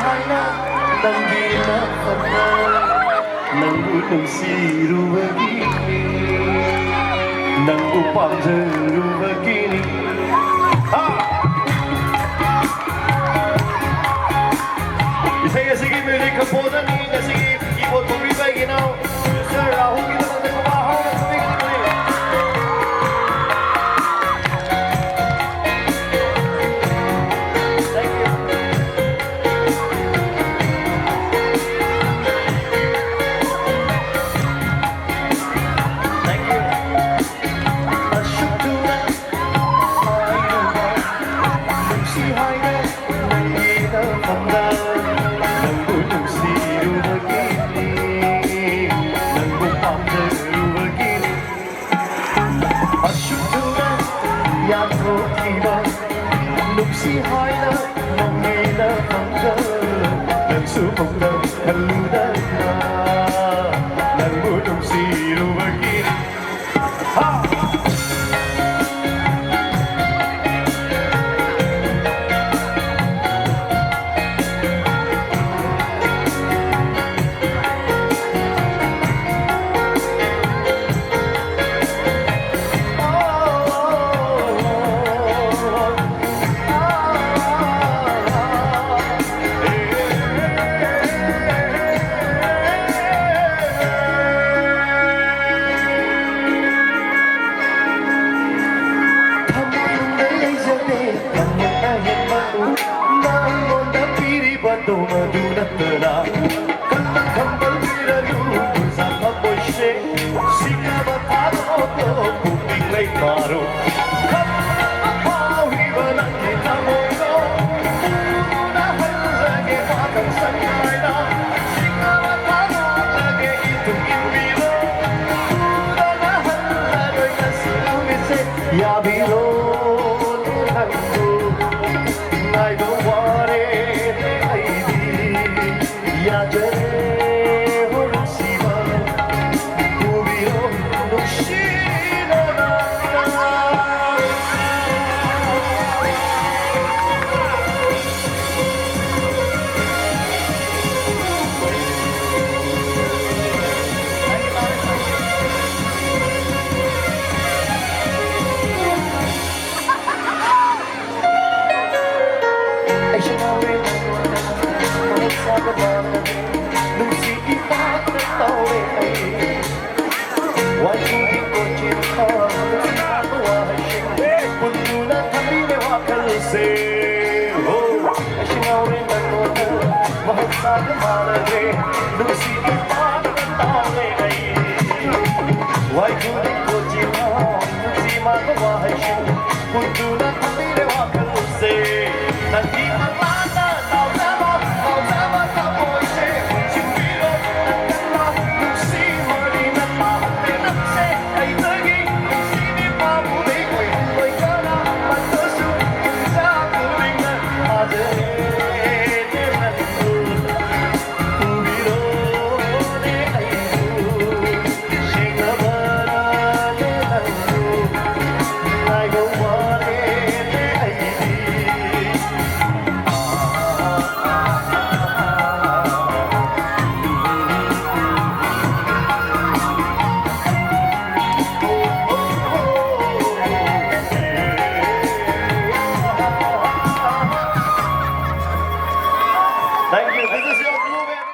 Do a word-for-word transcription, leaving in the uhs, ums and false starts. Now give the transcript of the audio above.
ꯍꯥꯏꯅ ꯅꯪꯒꯤ ꯅꯐꯝꯗ ꯅꯪꯕꯨ ꯅꯨꯡꯁꯤꯔꯨꯕꯒꯤꯅꯤ, ꯅꯪꯕꯨ ꯄꯥꯝꯖꯔꯨꯕꯒꯤꯅꯤ꯫ ꯍꯥ! ꯏꯁꯩ ꯑꯁꯤꯒꯤ music composerꯅꯤ ꯉꯁꯤꯒꯤ keyboard ꯈꯣꯡꯕꯤꯕ ꯑꯩꯒꯤ ꯏꯅꯥꯎ Mister ꯔꯥꯍꯨꯜꯒꯤꯗꯃꯛꯇ ꯈꯨꯕꯥꯛ ꯍꯥꯎꯅ ꯈꯨꯕꯤꯒꯗꯕꯅꯤ꯫ Thank you. Thank you. ꯑꯁꯨꯛ ꯊꯨꯅ ꯍꯥꯏꯔꯨꯕ ꯅꯨꯡꯁꯤ ꯍꯥꯏꯅ ꯅꯪꯒꯤ ꯅꯐꯝꯗ ꯅꯪꯕꯨ ꯅꯨꯡꯁꯤꯔꯨꯕꯒꯤꯅꯤ, ꯅꯪꯕꯨ ꯄꯥꯝꯖꯔꯨꯕꯒꯤꯅꯤ꯫ ꯑꯁꯨꯛ ꯊꯨꯅ ꯌꯥꯊꯣꯛꯈꯤꯕ ꯅꯨꯡꯁꯤ ꯍꯥꯏꯅ ꯅꯪꯒꯤ ꯅꯐꯝꯗ ꯅꯪꯁꯨ ꯄꯨꯛꯅ ꯈꯜꯂꯨꯗꯅ ꯅꯪꯕꯨ ꯅꯨꯡꯁꯤꯔꯨꯕꯒꯤ꯫ ꯍꯥ! ꯊꯃꯣꯏꯅꯨꯡꯗ ꯂꯩꯖꯗꯦ ꯊꯃꯣꯏ ꯑꯍꯦꯟꯕ ꯅꯪꯉꯣꯟꯗ ꯄꯤꯔꯤꯕꯗꯣ ꯃꯗꯨ ꯅꯠꯇꯅ ꯀꯟꯅ ꯈꯝꯕꯜ ꯄꯤꯔꯅꯨ ꯄꯨꯟꯁꯥ ꯊꯃꯣꯏꯁꯦ ꯁꯤꯡꯅꯕ ꯊꯥꯗꯣꯛꯑꯣ ꯄꯨꯛꯅꯤꯡ ꯂꯩꯃꯥꯔꯣ ꯈꯝꯕꯜ ꯐꯥꯎꯔꯤꯕ ꯅꯪꯒꯤ ꯊꯃꯣꯏꯗꯣ ꯄꯨꯅ ꯍꯜꯂꯒꯦ ꯃꯊꯪ ꯁꯪꯒꯥꯏꯗ ꯁꯤꯡꯅꯕ ꯊꯥꯗꯣꯛꯂꯒꯦ ꯏꯊꯨꯝ ꯏꯟꯕꯤꯔꯣ ꯄꯨꯗꯅ ꯍꯜꯂꯔꯣꯏ ꯉꯁꯤ ꯅꯨꯃꯤꯠꯁꯦ ꯌꯥꯕꯤꯔꯣ ꯅꯪꯕꯨ ꯉꯥꯏꯕ ꯋꯥꯔꯦ ꯑꯩꯗꯤ ꯌꯥꯖꯔꯦ ꯍꯣ ꯅꯨꯡꯁꯤꯕ ꯄꯨꯕꯤꯔꯣ ꯅꯨꯡꯁꯤꯅ ꯅꯪꯅ ꯑꯩꯁꯨ ꯉꯥꯎꯔꯦ ꯅꯪꯉꯣꯟꯗ, ꯃꯍꯧꯁꯥꯒ ꯃꯥꯟꯅꯔꯦ, ꯅꯨꯡꯁꯤ ꯏꯄꯥꯛꯇ ꯇꯧꯔꯦ ꯑꯩ꯫ ꯋꯥꯏꯈꯨꯒꯤ ꯀꯣꯟꯖꯦꯜ ꯈꯣꯟ, ꯅꯨꯡꯁꯤꯕ ꯋꯥꯍꯩꯁꯤꯡ, ꯄꯨꯟꯗꯨꯅ ꯊꯝꯕꯤꯔꯦ ꯋꯥꯈꯜꯁꯦ꯫ ꯑꯣ, ꯑꯩꯁꯨ ꯉꯥꯎꯔꯦ ꯅꯪꯉꯣꯟꯗ, ꯃꯍꯧꯁꯥꯒ ꯃꯥꯟꯅꯔꯦ, ꯅꯨꯡꯁꯤ ꯏꯄꯥꯛꯇ ꯇꯧꯔꯦ ꯑꯩ꯫ ꯋꯥꯏꯈꯨꯒꯤ ꯀꯣꯟꯖꯦꯜ ꯈꯣꯟ, ꯅꯨꯡꯁꯤꯕ ꯋꯥꯍꯩꯁꯤꯡ, ꯄꯨꯟꯗꯨꯅ ꯊꯝꯕꯤꯔꯦ ꯋꯥꯈꯜꯁꯦ꯫ ꯅꯪꯒꯤ ꯃꯄꯥꯟꯗ ꯇꯥꯎꯖꯕ, ꯇꯥꯎꯖꯕ ꯊꯃꯣꯏꯁꯦ ꯁꯤꯟꯕꯤꯔꯣ꯫ ꯅꯪꯒꯟꯗ ꯅꯨꯡꯁꯤ ꯃꯔꯤ ꯅꯛꯄ ꯄꯦꯅꯛꯁꯦ ꯑꯩꯗꯒꯤ ꯅꯨꯡꯁꯤꯕꯤ ꯄꯥꯝꯃꯨꯕꯤ ꯀꯨꯏ ꯑꯣꯏꯖꯅ ꯃꯇꯝꯁꯨ ꯄꯨꯡꯖꯥ ꯈꯨꯗꯤꯡꯗ ꯊꯥꯖꯔꯦ ꯅꯪꯕꯨ꯫ ꯄꯨꯕꯤꯔꯣꯅꯦ ꯑꯩꯕꯨ꯫ Thank you. This is your